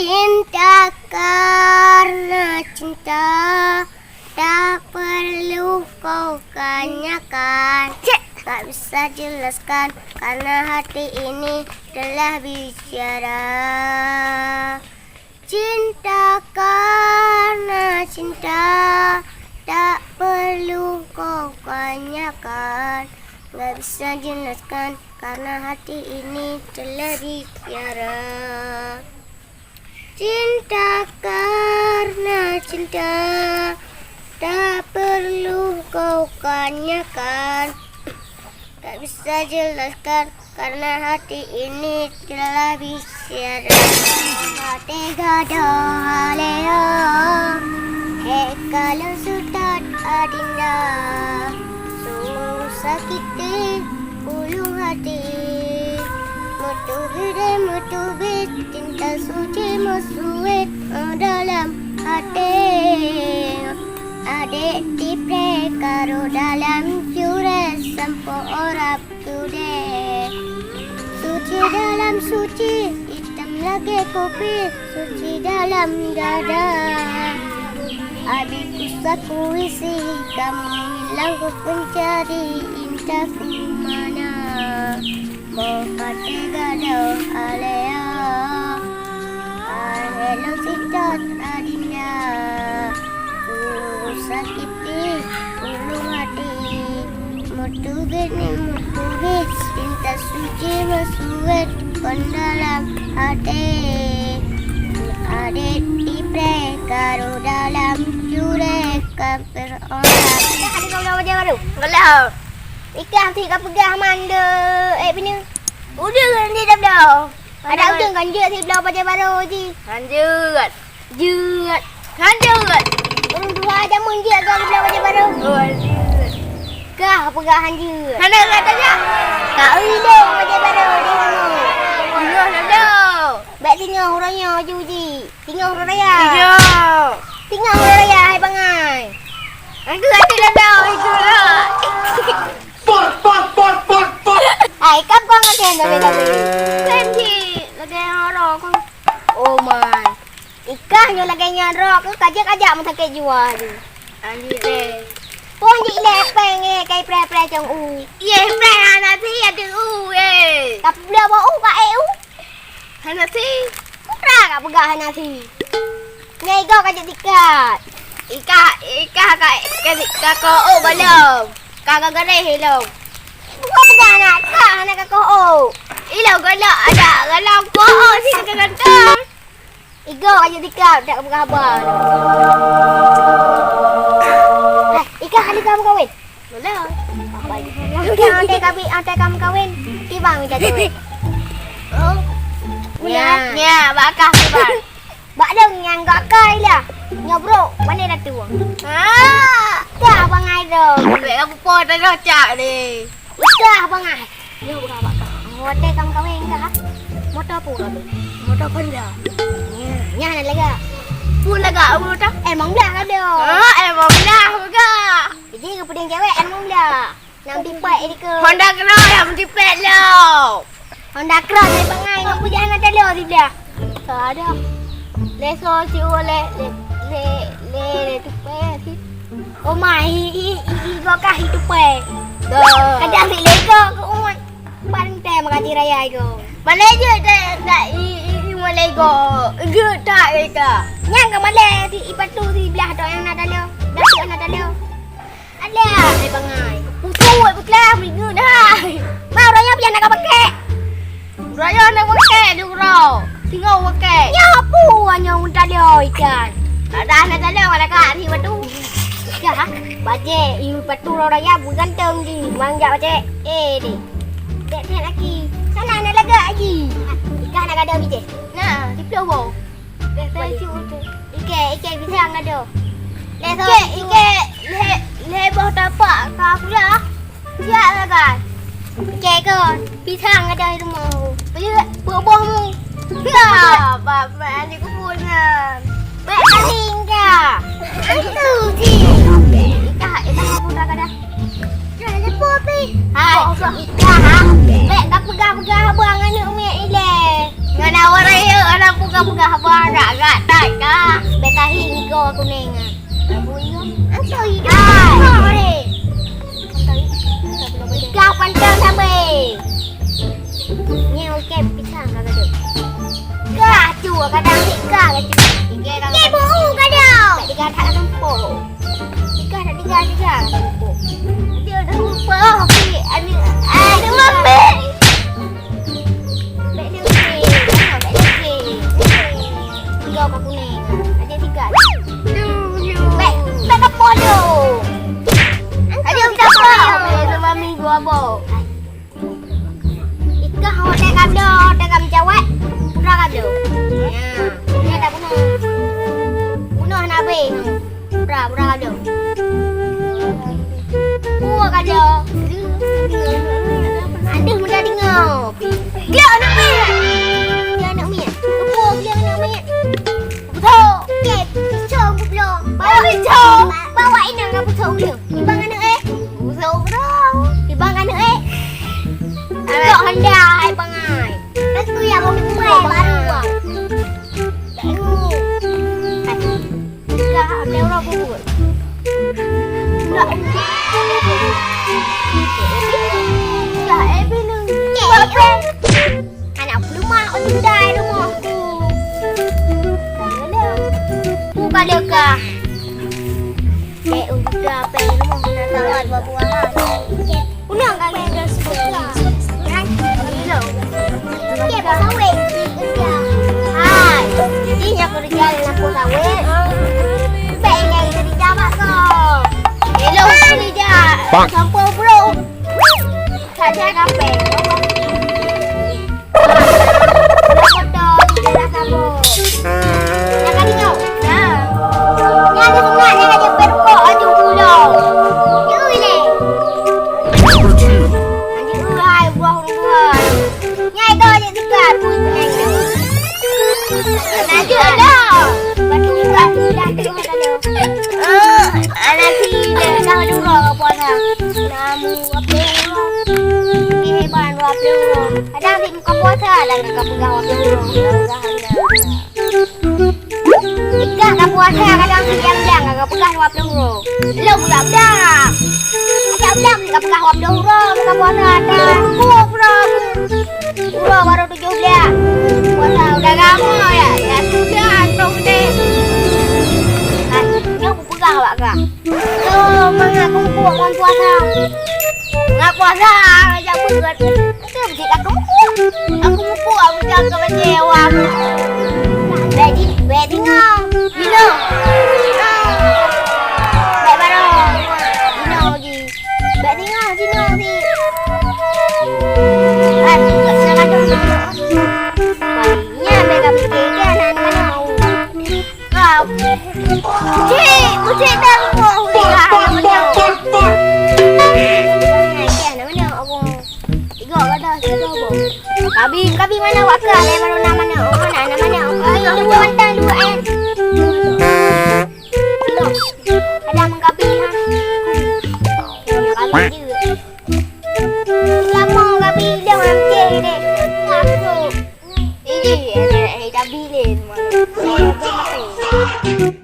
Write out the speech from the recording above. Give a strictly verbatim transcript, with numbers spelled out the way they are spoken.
Cinta karena cinta, tak perlu kau tanyakan. Cek. Tak bisa jelaskan karena hati ini telah bicara. Cinta karena cinta, tak perlu kau tanyakan. Nggak bisa jelaskan karena hati ini telah bicara. Cinta karena cinta, tak perlu kau tanyakan. Tak bisa jelaskan karena hati ini telah bicara. Hati gadoh aleo, hek kalon sutat adinda. Sungguh sakiti ulu hati. Meuteubiet, meuteubiet, cinta suci meusuet dalam hati. Adek tipe karu dalam jureh sampoe ora pudeh. Suci dalam suci, hitam lagèe kopi, suci dalam dada. Adek ku sakui si kamoe, hilang ku pencari, intat ku mana. Boh até gadoh alea, ahé lôn sitat adinda. Ku sakiti ulu hati, meuteubiet ni meuteubiet, cinta suci meusuet kon dalam até. Adek tipe karu dalam jureh kafé orang. Dah ada kau bajèe baru? Enggak lah. Ikah ti ka peugah mandum, eh, bini. Udah kan dia dah dah. Ada udah kan dia ti bela bajèe baru ji. Lanjut. Jeuet. Hanjeuet. Ureueng tuha jameun jeuet ka geubri bajèe barô. Oh, hanjeuet. Kah peugah hanjeuet. Hana rot saja. Ka ulông bajèe barô di rumoh. Ulông saja. Bèk singoh uroe nyoe ju ji. Singoh uroe raya. Singoh. Singoh uroe raya, hai bangai. Aku hati dah tahu itu lah. Pot, pot, pot, pot, pot. Ai, kan kau ngaken tapi tapi. Kan ji, lagèe orang kau. Oh my. Ikah nyoe lagèe nyan rot, keu kajak-kajak meusakét jiwa tu. Anjing deh. Pun jih lé péng, eh, kai preh-preh cong u. Yeh, preh anak si ada u, eh. Tapi bila bawa u, ka eh u. Hana si. Pura ka peugah hana si. Nyan igoe ka jeuet dikat. Ikah, ikah ka, ka, ka ko u balom. Ka, ka garéh ilong. Bukan peugah hana ka, hana ka ko u. Ilong galak ada, galak ko u si ka ganteng. Igoe ka jeuet dikat, dak ka peugah haba. Eh, ikah ka lheueh ka meukawen. Mana? Ikah antai kabi, antai ka meukawen. Tibang mita cewek. Oh. Nya, nya, bakah tibang. Bak dong nyang gak kai lah. Nyoe brok, mana dah tuang. Ah. Kah bangai dong. Bek aku po dah cak deh. Kah bangai. Nyoe bukan bakah. Watèe ka meukawen kah? Moto peue ka beuet? Moto Honda. Nya, nya na lagak. Peue lagak moto? Emang blah ka dong. Ah, emang blah ka. Jadi keupeudeng cewek emang blah. Nyang tipèk di keu. Honda Cross nyang tipèk lo. Honda Cross nyang bangai ngon pujana telo di blah. Ka ada. Leso si oleh le le le le tipèk si. Oh mai i i i i gokah i tipèk. Dah. Kadang si lego ke umat. Pan tem ka jiraya ego. Mana je dah dah i i i mulai go. Ego tak kita. Nyang ka malai si i patu si blah tu nyang na talo. Dah tu na talo. Alah, hai bangai. Pukul bukan minggu dah. Mau raya biar nak pakai. Raya nak pakai di urau. Tinggal pakai. Ya apa nyong talo ikan. Ada nak talo ada kat ni batu. Ya, baje i patu raya bergantung di manjak baje. Eh di. Dek dek lagi. Sana nak lagak lagi. Ikan nak ada bije. Nah, di pulau bau. Beh, beh, cuk, cuk. Ike, ike, pisang ada. Leh, ike, ike, leh, leh boh tapak ka pula. Siap lah, guys. Ike kon, pisang ada di rumah. Beli buah-buahmu. Ya, bapak ni kupunya. Baik kering ka. Itu ji. Ika, ika aku dah kada. Hai, Ika, ha? Bèk ka peugah-peugah haba ngon aneuk miet ilèe. Ngon awak raya, aneuk peugah-peugah haba. Wah, rak-rak that ka. Bèk tahi igoe kunéng. Abu igoe. Antoi igoe. Hai. Igoe, mari. Igoe pantang sampai. Nyoe ukèe pisang ka gadôh. Ka, cu, kadang sik ka, ka, cu. Igoe dah. Igoe bohong kadang. Tiga that tumpuk. Tiga that, tiga, tiga tumpuk. Dia dah lupa, okey. Ani, ai, dia mambe. Bèk lé, bèk lé. Tiga ka kunéng. Adik tiga. Bèk, bèk ka podo. Adik tiga ka podo. Sama minggu abang. Ikah awak teuka bloe, teuka meucawet. Pura ka bloe. Nah, ini ada bunoh. Bunoh hana habéh. Pura, pura ka bloe. Pura ka bloe. Aduh, mudah dengar. Dia anak miet. Dia anak miet. Tepuk dia anak miet. Betul. Oke, pisau goblok. Bawa pisau. Bawa inang ke pisau dia. Ibang anak eh. Pisau goblok. Ibang anak eh. Kok hendak hai pangai. Kan tu yang mau main baru. Hai. Tiga, ada orang bubur. Tiga, eh, bilang. Anak peulumah, oh, tinggai rumohku. Buka deh, Kak. Eh, udah, apa yang rumah mana tahu buah-buahan. Udah, Kak, udah sebelah. Hai, ini loh. Dia pasawit. Hai, ini yang kerja di lampu sawit. Baik, yang kerja mak kau. Hello, kerja. Bang. Campur, bro. Saja kape? Motor di dalam kabur. Nak kali kau? Ya. Ni ada sunat, ni ada perukok, ada pulau. Jui le. Number two. Nanti urai buah buah. Nyai kau je suka, pun nyai kau. Nanti ada. Batu, batu, batu. Eh, anak si dah dua puasa. Namu apa? Ni hebat dua puluh. Ada si buka puasa dan kakak pegang dua puluh. Ikan ka puasa kadang si yang bilang kakak pegang dua puluh. Lo budak-budak. Ada bilang kakak pegang dua puluh. Buka puasa ada. Dua puluh. Dua baru tujuh belas. Puasa udah lama ya? Ya sudah, antum deh. Hai, nyoe kupeugah awak kah. Nyoe mangat kumpuk ngon puasa. Ngat puasa, jak beuet. Beutôi jih aku mumpuk. Aku mumpuk, aku jak keu banjir awak. Bèk di, bèk tinggai. Dino. Bèk barô. Dino jih. Bèk tinggai, dino jih. Ai, bukan salah dong. Nyan bèk ka pike, nyan aneuk manok. Ka. Cik, cik dah rumoh udah aneuk manok. Nyan aneuk manok aku. Tiga kata, tiga boh. Kabi, kabi mana wak kah, lé baru na manok. Mana na manok? Ayo, dua mantang, dua, eh. Ada mengkabi, ha? Kabi je. Lama kabi dah mancing ni. Masuk. Ini, eh, eh, kabi ni. Eh, kabi.